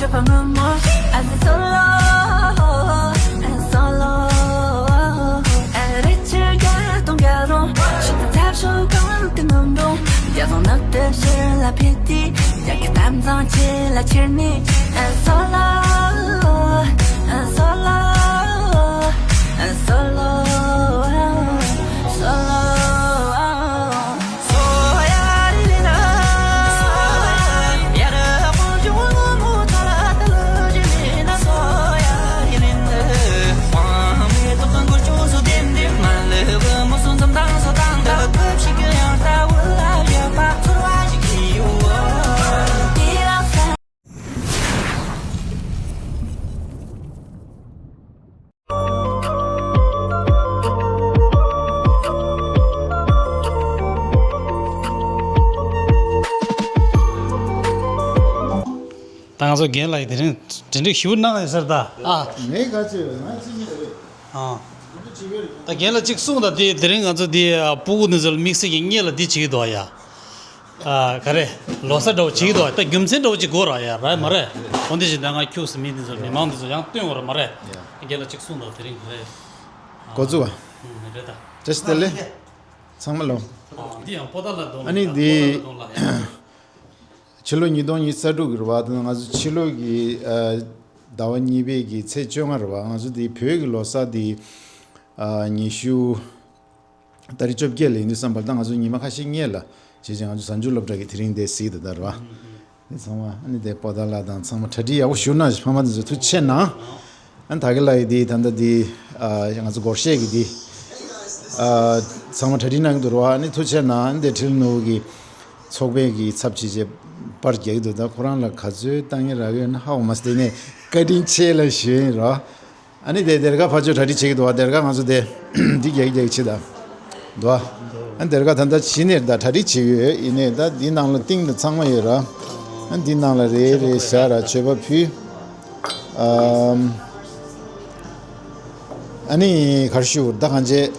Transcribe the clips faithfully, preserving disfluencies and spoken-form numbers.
As a solo, as a solo, and Richard got don't get on. She can tap so come to no no. Ya don't know the shit la pity. Ya can time on chill la chirni. And solo, and solo, and solo, solo. ད་ང་ཚོ་རྒན་ལགས་ཀྱིས་དེ་རིང་གྲ་སྒྲིག་ཞིབ་གནང་ཡོད་ས་རེད་ད། ཨ། ངས་ག་ཚོད་ང་གཅིག་ཉིད་རེད། ཨ། ད་རྒན་ལགས་གཅིག་གསུངས་དང་དེ་དེ་རིང་ང་ཚོ་དེ་ཨ་སྤུ་གུ་འདི་ཚོ་ལ་དམིགས་བསལ་གྱི་སྔོན་ལ་འདི་བྱེད་ཀྱི་འདུག་ཡ། ཨ་ག་རེ། ལོ་གསར་འདྲ་བོ་བྱེད་ཀྱི་འདུག་ཡ། ད་རྒྱུ་མཚན་འདྲ་བོ་ཅིག་དགོས་ར་ཡ་ར་མ་རེད། འོན་ཏེ་ཞིག་ད་ང་ཁྱུག་སེ་མི་འདི་ཚོ་མི་མང་འདི་ཚོ་ཡང་སྟོན་དགོས་ར་མ་རེད། རྒན་ལགས་གཅིག་གསུངས་དང་དེ་རིང་ག་རེ། འགོ་འཛུགས་པ། ཨ་རེད་ད། བཀྲ་ཤིས་བདེ་ལེགས། ཚང་མ་ལོ། ཨ་འདི་ཡང་པོ་ཏཱ་ལ་གདོང་ལ་ཡ། པོ་ཏཱ་ལ་གདོང་ལ་ཡ། ཕྱི་ལོ་ཉིས་སྟོང་ཉི་ཤུ་རྩ་དྲུག་གི་རེད་བ། ད་ང་ཚོ་ཕྱི་ལོ་གི་ཨ་ཟླ་བ་གཉིས་པའི་གི་ཚེས་བཅོ་ལྔ་རེད་བ། ང་ཚོ་དེ་བོད་ཀྱི་ལོ་གསར་དེ་ཨ་ཉི་ཤུ་ཏ་རིག་བཅོ་བརྒྱད་ལ་ཡིན་དུས་ཙམ་པར་ད་ང་ཚོ་ཉི་མ་ཁ་ཤས་སྔོན་ལ་བྱས་ཙང་ང་ཚོ་གཟའ་མཇུག་སློབ་གྲྭ་གི་དེ་རིང་དེ་གཟིགས་ད་ད་རེད་བ། འདི་ཚང་མ་ཨ་ནི་དེ་པོ་ཏཱ་ལ་དང་ཚང་མ་གྲ་སྒྲིག་ཡག་པོ་ཞུ་ན་ཕ་མ་དེ་ཚོ་ཐུགས་ཆེ་གནང་། ཨ་ནི་ད་གི་ལ་ཡི་དེ་ད་ལྟ་དེ་ཨ་ང་ཚོ་སྒོར་གཞས་ཀྱི་དེ་ཨ་ཚང་མ་གྲ་སྒྲིག་གནང་གི་འདུག་རེད་བ། ཨ་ནི་ཐུགས་ཆེ་གནང་། ཨ་ནི་དེ་ཁྲིལ་ནོར་བུ་གི་ཚོགས་པའི་གི་ཚབ་བྱས་བྱས་པར་རྒྱག་གི་འདུག་ད་ཁོ་རང་ལ་ག་ཚོད་བཏང་གི་རག་ཡོད་ན་ཧ་གོ་མ་སོང་། དེ་ནས་བཀའ་དྲིན་ཆེ་ལ་ཞུ་ཡིན་རོ། ཨ་ནི་དེ་སྡེར་ཁ་ཕར་ཕྱོགས་གྲ་སྒྲིག་བྱེད་ཀྱི་འདུག་བ། སྡེར་ཁ་ང་ཚོ་དེ་འདི་རྒྱག་རྒྱག་བྱེད་ད་འདུག་བ། ཨ་ནི་སྡེར་ཁ་ད་ལྟ་ཕྱི་ནས་ད་གྲ་སྒྲིག་བྱེད་ཀྱི་ཡོད། ཡིན་ནའི་ད་འདི་ནང་ལ་ཏིང་དང་ཚང་མ་ཡོད་ར། ཨ་ནི་འདི་ནང་ལ་རེ་རེ་བཞག་ར་མཆོད་པ་ཕུལ། ཨམ། ཨ་ནི་ག་རེ་ཞུ། ད་གང་བྱས་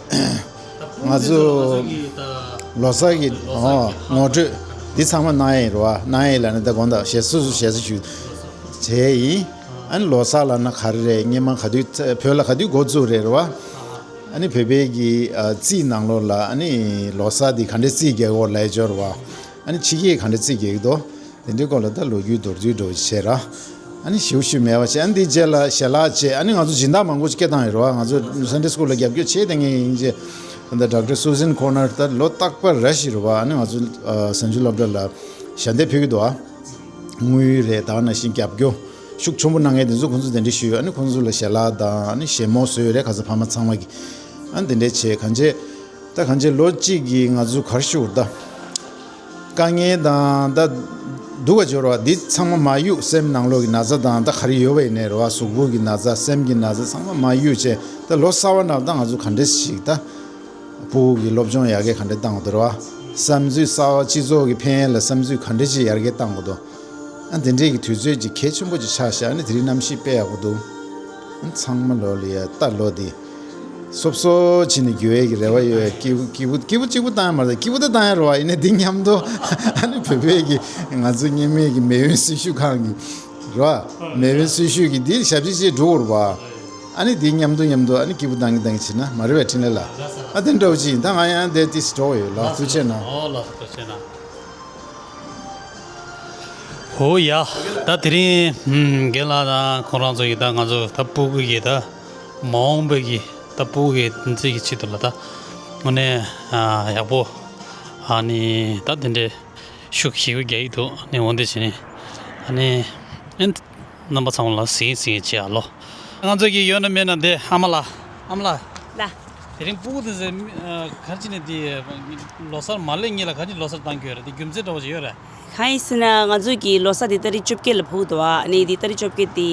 ང་ཚོ་ལོ་གསར་གྱི་ཨོ་ངོ་སྤྲོད་འདི་ཚང་མ་གནང་ཡ་ཡིན་རེད་བ། གནང་ཡ་ཡིན་ལབ་ན་ད་དགོངས་དག་ཞེ་སུ་སུ་ཞེ་སུ་ཞུ་བྱས་ཡིན། ཨ་ནི་ལོ་གསར་ལབ་ན་ག་རེ་རེད། སྔོན་མ་ག་དུས་བོད་ལ་ག་དུས་འགོ་བཙུགས་རེད་རེད་བ། ཨ་ནི་བོད་པའི་གི་ཨ་རྩིས་ནང་ལོགས་ལ་ཨ་ནི་ལོ་གསར་འདི་ག་འདྲས་རྩིས་རྒྱག་དགོས་ལབ་ཡ་ཅིག་ཡོད་རེད་བ། ཨ་ནི་ཕྱི་རྒྱལ་ག་འདྲས་རྩིས་རྒྱག་གི་འདུག་དེ་འདྲའི་སྐོར་ལ་ད་ལོ་རྒྱུས་མདོར་བསྡུས་འདྲ་བོ་བྱས་ར། ཨ་ནི་ཞིབ་ཞིབ་མེད་པ་བྱས། ཨ་ནི་འདིའི་རྗེས་ལ་ཞལ་ལག་བྱས། ཨ་ནི་ང་ཚོ་སྦྱིན་བདག་མང་པོ་ཅིག་སྐད་བཏང་ཡོད་རེད་བ། ང་ཚོ་Sunday School ལ་རྒྱབ་སྐྱོར་བྱས་བསྡད་མཁན་ཡིན་བྱས། ད་ལྟ་Doctor Susan Connor ད་ལོ་རྟག་པར་ར་ཞིག་རེད་བ། ཨ་ནི་ང་ཚོ་ཨ་གཟའ་མཇུག་སློབ་གྲྭ་ལ་ཞལ་འདེབས་ཕུལ་གྱི་འདུག་ཨ། དངུལ་རེད། ད་ག་ནང་བཞིན་རྒྱབ་སྐྱོར་ཤུགས་ཆེན་པོ་གནང་མཁན་དེ་ཚོ་ཁོང་ཚོ་དེ་འདྲ་ཞུས་ཡོད། ཨ་ནི་ཁོང་ཚོ་ལ་ཞལ་ལག་དང་ཨ་ནི་བཞེས་མོ་བཟོས་ཡོད་རེད། ཁ་སང་ཕ་མ་ཚང་མ་གིས་ཨ་ནི་དེ་འདྲ་བྱས། གང་བྱས་ད་གང་བྱས་ལོ་གཅིག་གི་ང་ཚོ་ག་རེ་ཞུ་དགོས་རེད་ད། དཀའ་ངལ་དང་ད་སྡུག་ག་འབྱོར་བ་འདི་ཚང་མ་མ་གཡུག་སེམས་ནང་ལོགས་ཀྱི་ན་ཚ་དང་ད་ག་རེ་ཡོད་པ་ཡིན་ནའི་རེད་བ། གཟུགས་པོ་གི་ན་ཚ་སེམས་ཀྱི་ན་ཚ་ཚང་མ་མ་གཡུག་བྱས། ད་ལོ་གསར་བ་ནང་ད་ང་ཚོ་ག་འདྲས་ཞིག་ད་སྤུ་གུ་གི་སློབ་སྦྱོང་ཡར་རྒྱས་ག་འདྲས་བཏང་དགོས་འདུག་རེད་བ། བསམ་ཚུལ་གསར་བ་སྤྱི་ཚོགས་ཀྱི་ཕན་ཡོན་ལ་བསམ་ཚུལ་ག་འདྲས་ཅིག་ཡར་རྒྱས་བཏང་དགོས་འདུག་ཨ་འདི་འདྲས་ཀྱི་དུས་ཚོད་ཅིག་གལ་ཆེན་པོ་ཅིག་ཆགས་ཤག་ཨ་ནི་དེ་རིང་གནམ་གཤིས་དཔེ་ཡག་པོ་འདུག་ཨ་ཚང་མ་ལོ་ལ་ཡ་ལྟ་ལོ་འདི་སོབ་སོབ་བྱས་ནས་འགྱུར་ཡས་ཀྱི་རེ་བ་ཡོད། སྐྱིད་པོ་སྐྱིད་པོ་སྐྱིད་པོ་གཅིག་པུ་བཏང་ཡ་མ་རེད། སྐྱིད་པོ་ད་བཏང་ཡ་རེད་བ། ཡིན་ནའི་འདི་མཉམ་དུ་ཨ་ནི་བོད་པའི་གི་ང་ཚོ་སྔོན་མའི་གི་མེས་དབོན་སྲི་ཞུ་ཁང་གི་རེད་བ། མེས་དབོན་སྲི་ཞུ་གི་འདི་ཞབས་ཕྱི་བྱས་འགྲོ་དགོས་རེད་བ། ཨ་ནི་འདི་མཉམ་དུ་མཉམ་དུ་ཨ་ནི་སྐྱིད་པོ་བཏང་གི་བཏང་གི་བྱེད་ན་མ་རེད་པས། འཕྲིན་ལས་ལགས། ཨ་དེ་འདྲ་བོ་ཅིག་ཡིན། ད་ང་ཡང་འདིར་ཏོག་ཙམ་འགྲོ་གི་ཡོད་ལགས། ཐུགས་རྗེ་གནང་། ཨོ་ལགས་སོ། ཐུགས་རྗེ་གནང་། ཧོ་ཡ། ད་དེ་རིང་ཧུམ་རྒན་ལགས་དང་ཁོང་རང་ཚོ་ཡིས་ད་ང་ཚོ་ད་སྤུ་གུ་གི་ད་མ་འོངས་པའི་གི་ད་སྤུ་གུ་གི་འཛིན་གྱི་ཆེད་དུ་ལ་ད་དངོས་གནས་ཨ་ཡག་པོ་ཨ་ནི་ད་དེ་འདྲའི་ཤུགས་ཞེ་པོ་རྒྱག་གི་འདུག་ཨ་ནི་འོན་ཏེ་བྱས་ནས་ཨ་ནི་ཨེ་རྣམ་པ་ཚང་མ་ལ་གཟིགས་གཟིགས་བྱེད་ཨ་ལོ། ང་ཚོ་གི་ཡོད་ན་མེད་ན་འདི་ཨ་མ་ལགས། ཨ་མ་ལགས། ལགས། དེ་རིང་སྤུ་གུ་དེ་ཚོ་ག་རེ་བྱས་ནས་འདི་ལོ་གསར་མ་སླེབས་སྔོན་ལ་ག་རེ་བྱས་ནས་ལོ་གསར་བཏང་གི་ཡོད་རེད། འདི་རྒྱུ་མཚན་འདྲ་བོ་ཞིག་ཡོད་རེད། གང་ཡིན་ཟེར་ན་ང་ཚོ་གི་ལོ་གསར་འདི་ཏ་རིག་བཅོ་བརྒྱད་ལ་ཕུག་འདུག་བ། ཨ་ནི་འདི་ཏ་རིག་བཅོ་བརྒྱད་དེ་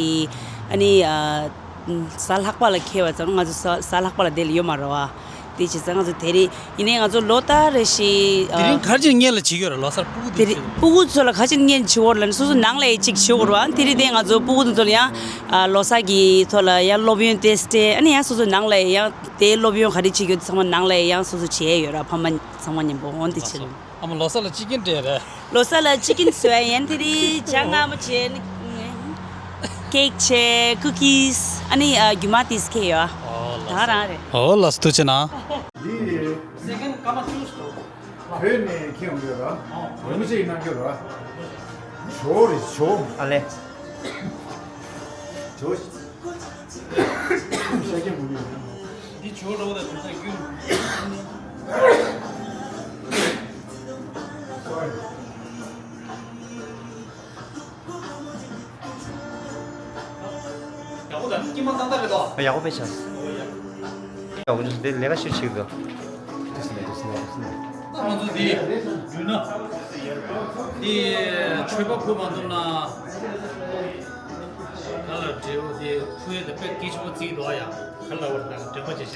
ཨ་ནི་ཨ་གཟའ་ལྷག་པ་ལ་འཁེལ་བ་ཙང་ང་ཚོ་གཟའ་གཟའ་ལྷག་པ་ལ་དེ་ལ་ཡོད་མ་རེད་བ། དེ་བྱས་ཙང་ང་ཚོ་དེ་རིང་ཡིན་ནའི་ང་ཚོ་ལོ་ལྟར་རེ་བཞིན་དེ་རིང་ག་རེ་བྱས་ནས་སྔོན་ལ་བྱེད་ཀྱི་ཡོད་རེད། ལོ་གསར་སྤུ་གུ་དེ་དེ་རིང་ཚོ་སྤུ་གུ་ཚོ་ལ་ག་རེ་བྱས་ནས་སྔོན་ལ་བྱེད་དགོས་རེད་ལབ་ན་སོ་སོ་ནང་ལ་ཡ་གཅིག་བྱེད་དགོས་རེད་བ། ཨ་ནི་དེ་རིང་དེ་ང་ཚོ་སྤུ་གུ་དེ་ཚོ་ལ་ཡང་ཨ་ལོ་གསར་གྱི་ཐོག་ལ་ཡང་སློབ་ཡོན་ཏོག་ཙམ་སྤྲད། ཨ་ནི་ཡང་སོ་སོ་ནང་ལ་ཡང་དེ་སློབ་ཡོན་ག་རེ་བྱེད་ཀྱི་ཡོད་དེ་ཚང་མ་ནང་ལ་ཡང་སོ་སོ་བྱས་ཡོད་ར། ཕ་མ་ཚང་མ་མཉམ་པོ་འོང་དེ་བྱེད། ཨ་མ་ལོ་གསར་ལ་ཅི་ཀིན་སྤྲད་རེད། ལོ་གསར་ལ་ཅི་ཀིན་བཟོས་ཡིན། དེ་རིང་ཇ་མངར་མོ་བྱས་ནི། ཀེག་བྱས། ཀུ་ཀིས། ཨ་ནི་ཨ་རྒྱུ་མ་ཏིས་ཁེ་ཡོད། ཨོ་ལགས་ད་རང་རེད། ཨོ་ལགས་སོ་ཐུགས་རྗེ་གནང་། འདི་སེ་ཀེན་ཀ་མ་ཅུས་ཏོ། བོད་ནས་ཁྱེར་ཡོང་གི་ར། རིན་པོ་ཆེ་ཡིན་ན་གི་ར། ཇོ་རེད་ཇོ། ཨ་ལེ། ཇོ། ཤ་ཀྱང་མི་ཡོང་། འདི་ཇོ་རོ་དང་ཇོ་ས་རྒྱུ། ཡག་པོ་དང་སྐྱིད་མ་ཏག་ཏག་རེད་དོ། ཡག་པོ་དཔེ་ཆ། ཡག་པོ་འདུག་དེ་ལས་ཀ་ཤུགས་ཆེ་གི། ད་ང་ཚོ་འདི་འགྲུལ་ན། འདི་མཆོད་པ་ཕུལ་མ་ཐུབ་ན། ག་ལ་འབྲས་བུ་དེ་ཕུལ་ཡས་དེ་དཔེ་སྐད་ཆུང་བརྩིས་འདུག་ཡ། ག་ལ་བར་ན་འདྲེན་པ་བྱེད་བྱེད།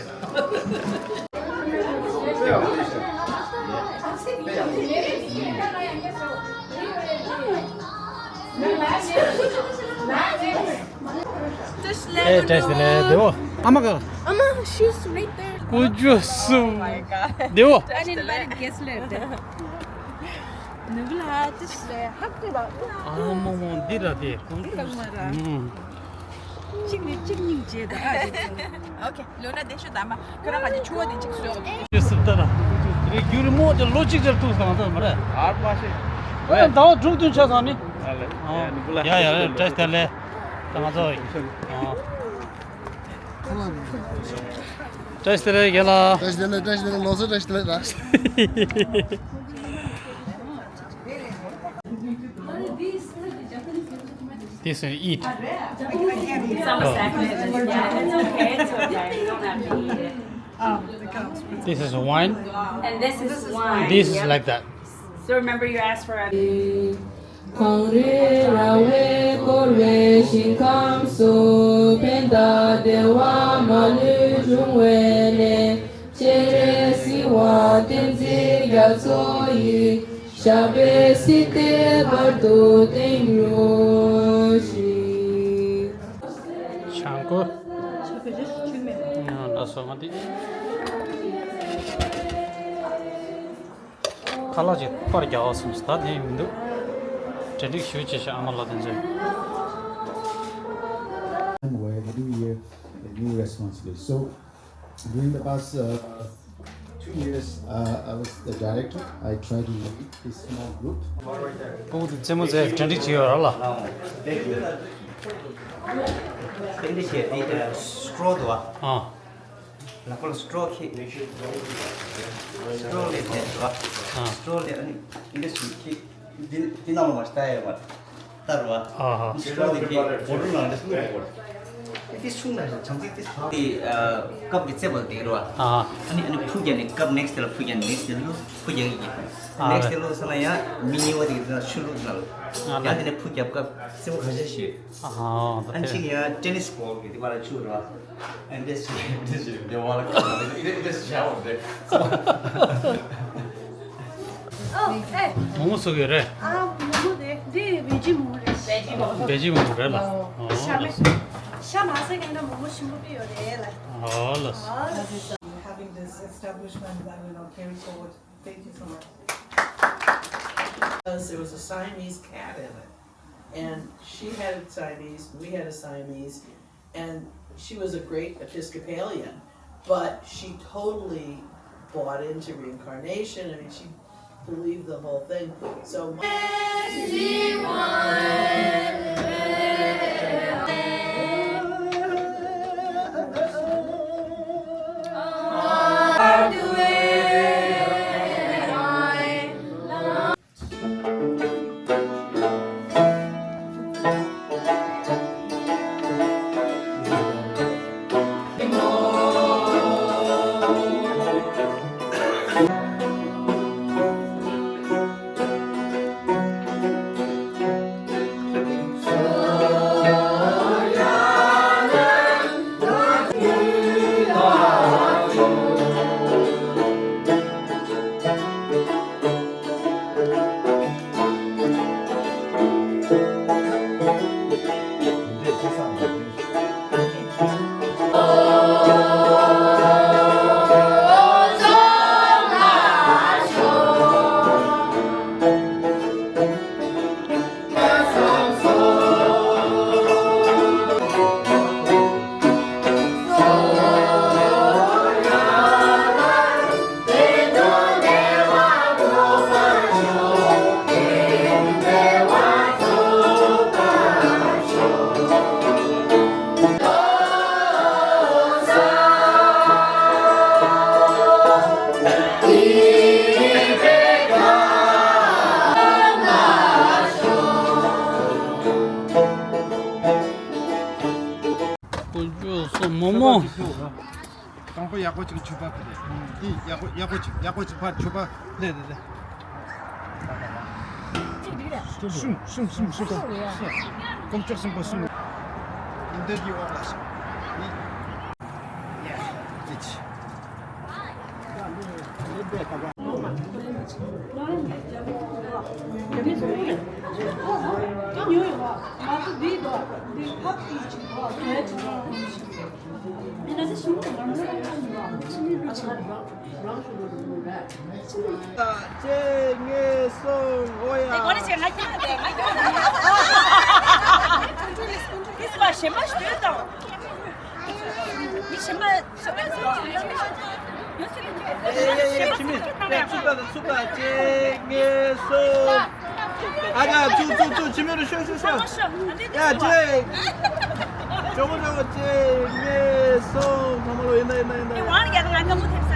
ཨེ་བཀྲ་ཤིས་བདེ་ལེགས་བདེ་བོ། ཨ་མ་ག་ཨ་མ། She's right there. ཀུ་ཅོ་སུ། Oh my god. བདེ་བོ། Anybody guess later. ནུ་གུ་ལ་ཏི་ཤི་ལེ་ཧབ་ཏི་ལ། ཨ་མོ་མོ་འདི་ར་དེ་ཀུན་ཏི་ལ་མ་ར། ཨུམ། གཅིག་ནས་གཅིག་སྙིང་རྗེ་ད། ཨོ་ཁེ། ལོ་ན་དེ་ཤོད་ད་མ། ཁྱོད་རང་ག་ཅི་ཆུ་བ་དེ་གཅིག་བཟོས་ཨོ། ཅི་སུབ་ད་ར། རེ་རྒྱུ་རི་མོ་དེ་ལོ་གཅིག་ཅར་ཐུག་སང་ད་མ་རེད། ཨར་མ་ཤེས། ཨ་ཟླ་བ་དྲུག་བདུན་ཆ་སང་ནི། ཨ་ལེ། ཨོ། ཡ་ཡ་ཡ་བཀྲ་ཤིས་བདེ་ལེགས། ད་ང་ཚོ། ཨོ། བཀྲ་ཤིས་བདེ་ལེགས་རྒན་ལགས། བཀྲ་ཤིས་བདེ་ལེགས། བཀྲ་ཤིས་བདེ་ལེགས། ལོ་གསར་བཀྲ་ཤིས་བདེ་ལེགས་ར། This is eat. Oh. This is wine. And this is wine. This is like that. So remember you asked for a གངས་རི་ར་བས་བསྐོར་བའི་ཞིང་ཁམས་སུ། ཕན་དང་བདེ་བ་མ་ལུས་འབྱུང་བའི་གནས། སྤྱན་རས་གཟིགས་དབང་བསྟན་འཛིན་རྒྱ་མཚོ་ཡི། ཞབས་པད་སྲིད་མཐའི་བར་དུ་བརྟན་གྱུར་ཅིག་ཆང་ཀོ། ལགས་སོ། ང་འདི། ཁ་ལག་ཅིག་པར་རྒྱག་པ་སོང་ཙང་ད་ནས་མི་འདུག་གྲ་སྒྲིག་ཞུ་བྱེད་ཤག་ཨ་མ་ལགས་དེ་ཚོས། I'm aware, I do hear the new responsibility. So, during the past uh, two years, uh, I was the director. I tried to lead this small group. ཕྲུ་གུ་དེ་རྩེད་མོ་རྩེ་གྲ་སྒྲིག་བྱེད་ཡོད་ར་ལ། ཨ། གྲ་སྒྲིག་བྱེད་དེ་སི་ཊོ་ར་འདུག་ཨ། ཨ། ལག་པ་ལ་སི་ཊོ་ར་འཁྱེར། སི་ཊོ་ར་ལས་ཐད་འདུག་ཨ། ཨ། སི་ཊོ་ར་ལས་ཨ་ནི་འདི་འདྲ་ཞིག་འཁྱེར། འདི་འདི་ནང་ལ་མ་ལྟ་ཡོད་མ། ལྟར་བ། ཨ་ཧ། ཤི་ལོ་དེ་གི་བོ་ལུ་ནང་དེ་སུ་ལ་བོ། དེ་སུ་ན་བྱང་ཚིག་དེ་ཧ། དེ་ཨ་ཀབ་གི་རྩེ་བ་དེ་རུ་བ། ཨ་ཧ། ཨ་ནི་ཨ་ནི་ཕུ་རྒྱ་ནི་ཀབ་ནེག་སི་དེ་ལ་ཕུ་རྒྱ་ནི་ནེག་སི་དེ་ལུ་ཕུ་རྒྱ་གི་ཨ་ནེག་སི་དེ་ལུ་ས་ན་ཡ་མི་ཉི་བ་དེ་གི་དེ་ན་ཤུ་ལུ་དེ་ན་ལུ། ཨ་ཡ་ལ་དེ་ནི་ཕུ་རྒྱབ་ཀབ་རྩེ་བ་ཁ་ཤས་ཤིག་ཨ་ཧ། ཨ་ནི་ཅིག་ཡ་ཏེ་ནི་སི་བོལ་གི་དེ་བ་ལ་ཆུ་རུ་བ། And this, this is the one. This shower there. Oh, hey. མོག་མོག་བཟོ་གི་རེད། ཨ། མོག་མོག་རེད། འདི་བེ་ཇི་མོག་མོག་རེད། བེ་ཇི་མོག་མོག་རེད་ལ། ཨོ། ཤ་མེད། ཤ་མ་ཟ་མཁན་ལ་མོག་མོག་ཞིམ་པོ་ཡོད་རེད་ལ། ཨོ་ལ། ཨོ་ལ། Having this establishment, I will not carry forward. Thank you so much. Because there was a Siamese cat in it. And she had a Siamese, we had a Siamese, and she was a great Episcopalian, but she totally bought into reincarnation. I mean, she believed the whole thing. So མོ། དང་པོ་ཡག་པོ་ཅིག་མཆོད་པ་ཕུལ་ཏེ། འདི་ཡག་པོ་ཡག་པོ་ཅིག་ཡག་པོ་ཅིག་ཕར་མཆོད་པ་ལེ་ལེ་ལེ། གསུམ་གསུམ་གསུམ་གསུམ། དཀོན་མཆོག་གསུམ་པོ་གསུམ། འདི་འདི་འོག་ལ་ཞིག་ཅེས་ངེས་སོང་ཨོ་ཡ། དེ་གོ་ནི་ཆེ་ང་ཀྱང་དེ་ང་ཀྱང་དེ། ཁིས་པ་ཞེ་མ་ཞུས་དང་། མི་ཞེ་མ། ཞེ་མ། ཚུགས་པ་ཚུགས་པ་ཅེས་ངེས་སོང་། ཨ་ཀ་ཚུགས་ཚུགས་ཚུགས། ཕྱི་མི་རུ་ཤོག་ཤོག་ཤོག་ཡ་ཅེ། ཇོ་མོ་ཇོ་མོ་ཅེས་ངེས་སོང་། ཚང་མ་ལོ་ཡིན་ད་ཡིན་ད་ཡིན་ད་ཡིན་ད། གང་པ་གང་ས་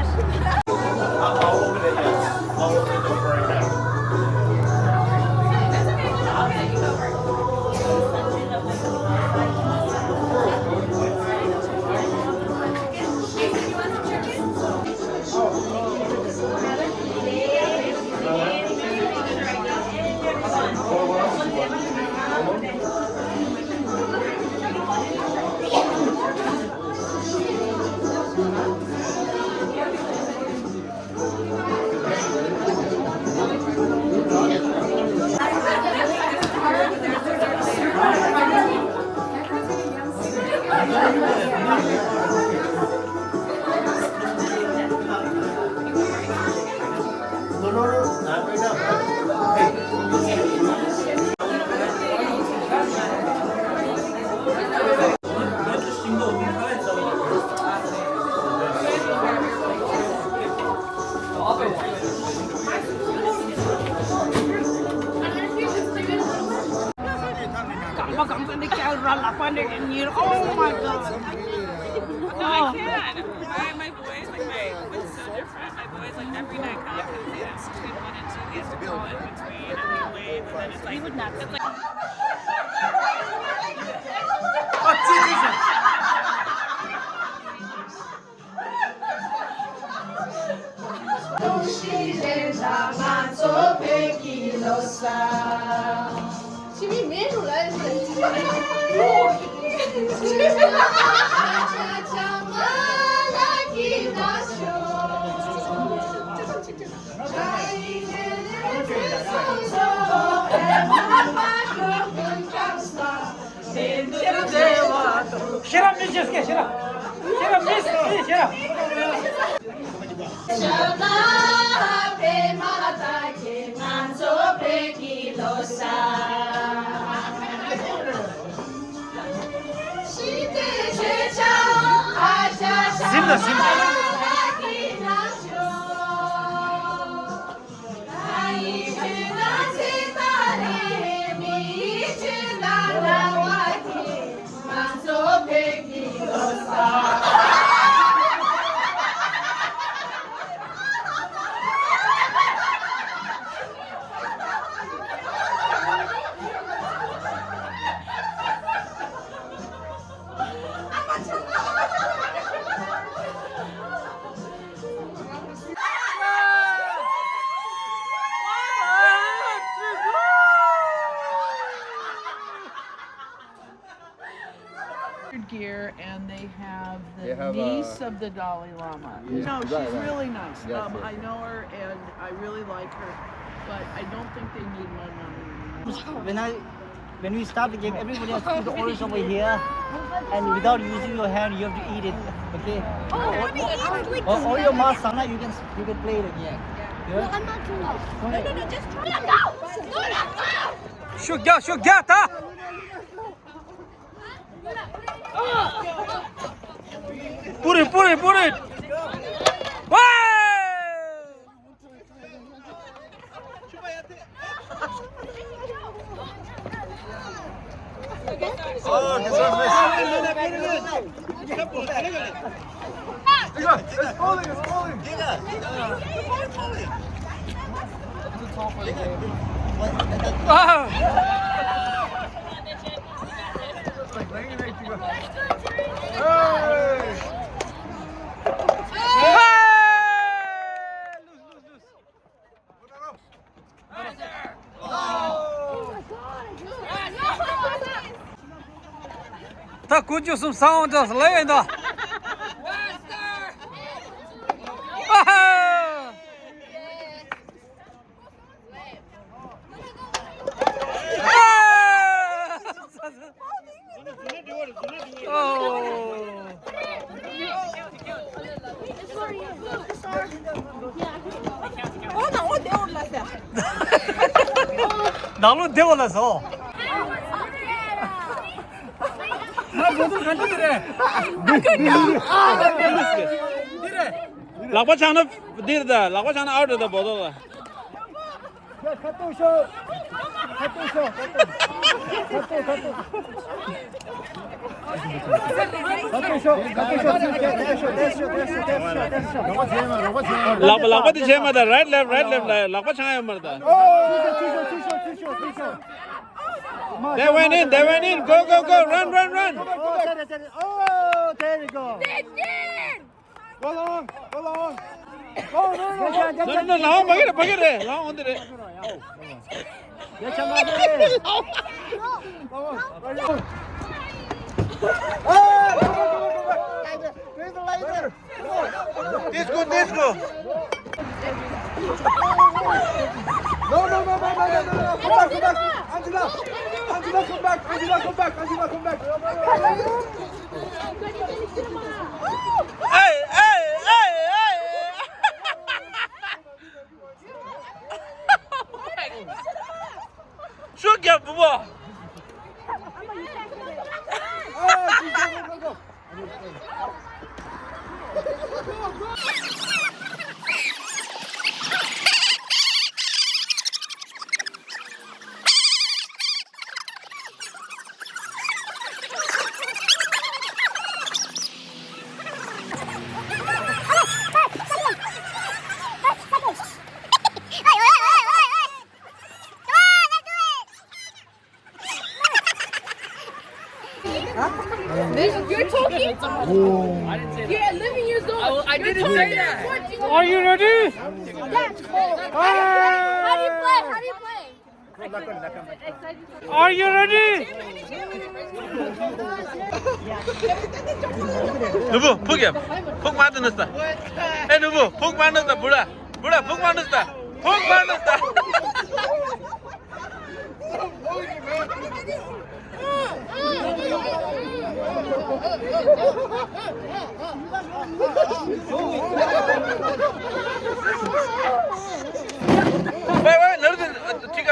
འདི་ཀྱང་ར་ལག་པ་འདི་ཉིར། Oh my God. I can't. My, my boys, like, my, it's so different. My boys, like, every night, coffee, between one and two, we have to call in between, and we wave, and then it's like, it's like ཤེས་རབ་མི་ཤེས་སྐད་ཤེས་རབ། ཤེས་རབ་མི་ཤེས་ཤེས་རབ། ཟིན་ལ་ཟིན། Gear, and they have the They have, niece uh, of the Dalai Lama. Yes, No, right, she's right. really nice. Yes, Um, yes, I yes. know her, and I really like her, but I don't think they need my money anymore. When I When we start the game, everybody has to put the orange over here, and without using your hand, you have to eat it. Okay? Oh, I mean, I would like Or, to or your know mask, Sana, you can you can play it again. No, Yeah. I'm not doing it. Go No, ahead. no, no, just try. Go! Go, go! Shoot, go, shoot, go, ta! Put it, put it, put it! Wow! Oh, this one is It's falling, it's falling. Ah! It's like laying right to go. Hey! ད་དཀོན་མཆོག་གསུམ་ས་འོག་འདྲ་ལ་ཡིན་ད། ཨ་ཧ། ཨ། ཨོ། ནང་ལོགས་བསྡད་འོ་ལ་སོ། ལག་པ་འཆང་ན་འདིར་ད། ལག་པ་འཆང་ན་ཨའུ་ཊི་རེད་ད། བོ་ཏོ་ལ། ཁ་ཐུག་ཤོག་ཁ་ཐུག་ཤོག་ཁ་ཐུག་ཁ་ཐུག་ཁ་ཐུག་ཁ་ཐུག་ཤོག་ཁ་ཐུག་ཤོག་ཁ་ཐུག་ཤོག་ཁ་ཐུག་ཤོག་ཁ་ཐུག་ཤོག་ལག་པ་ལག་པ་དེ་བྱས་མ་ད། right left, right left ལ་ལག་པ་འཆང་ཡོད་མ་རེད་ད། ཚུར་ཤོག་ཚུར་ཤོག་ཚུར་ཤོག་ཚུར་ཤོག They went in, they went in. Go, go, go. Run, run, run. Oh, there, there, there. Oh, there you go. They did! Go long, go long. Go, go, go. No, no, no, ལང་མ་གི་རེད། ཕ་གི་རེད། ལང་འོང་དེ་རེད། Disco, disco. No, no, no, no. Come back, come back. Angela. Angela, come back. Angela, come back. Angela, come back. Hey, hey, hey, hey. ཤུགས་རྒྱབ་བུ་མོ། You're talking? You're eleven years old. I, I didn't say that. Are you ready? How do you play? How do you play? Are you ready? ནུ་བོ་ཕུག་ཡ། ཕུག་མ་ནུས་ད། ཨེ་ནུ་བོ་ཕུག་མ་ནུས་ད། བུ་ར། བུ་ར་ཕུག་མ་ནུས་ད། ཕུག་མ་ནུས་ད།喂喂，能不能，呃，这个。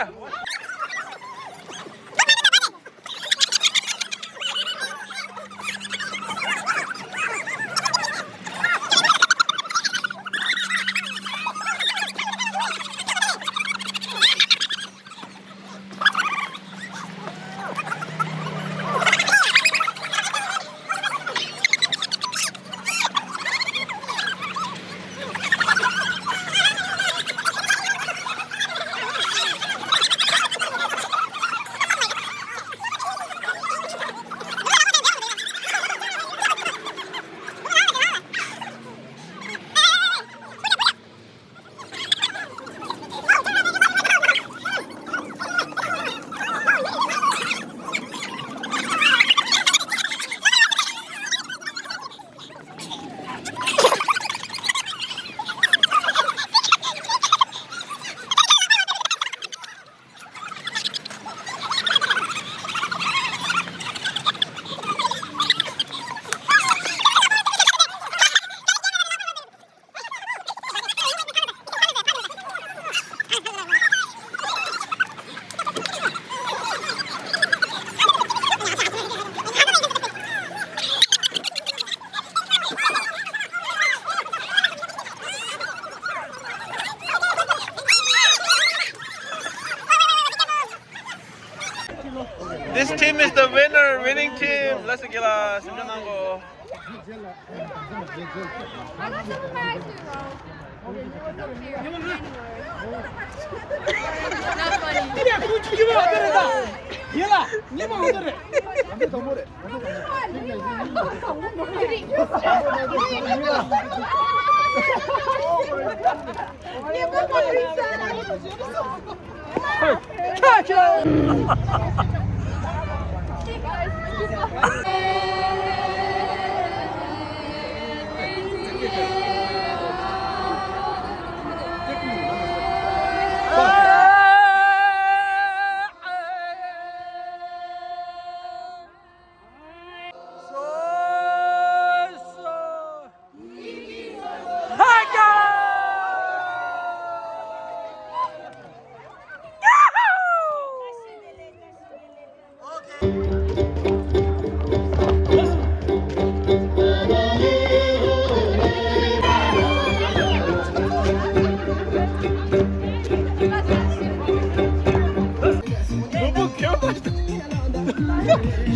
This team is the winner, winning team. Let's go.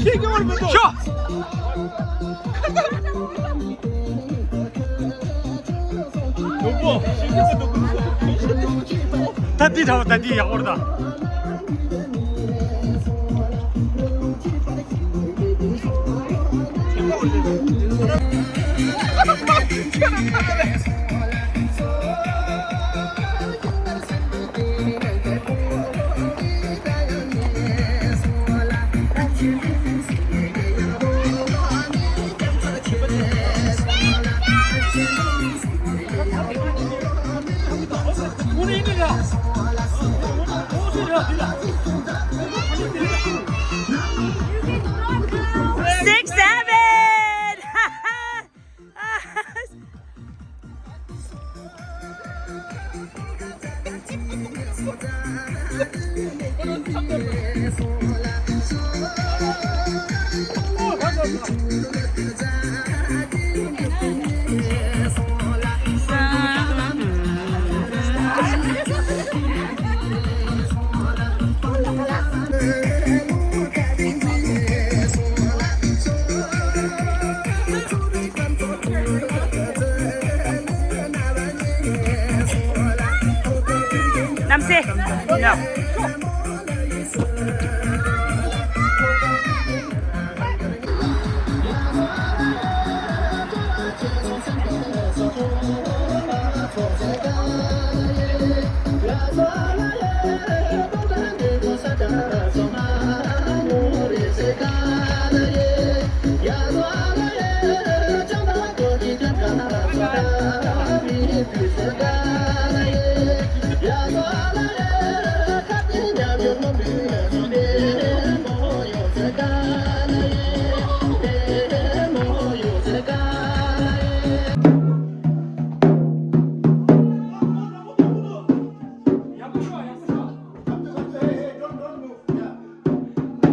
ཤེས་ཀྱི་མ་རེད་མི་འདུག་ཤོ། ད་འདི་འདྲ་བ་ད་འདི་ཡག་པོ་རེད་ད། Six, seven. གནམ་སེ། ནོ།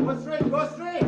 Go straight, go straight.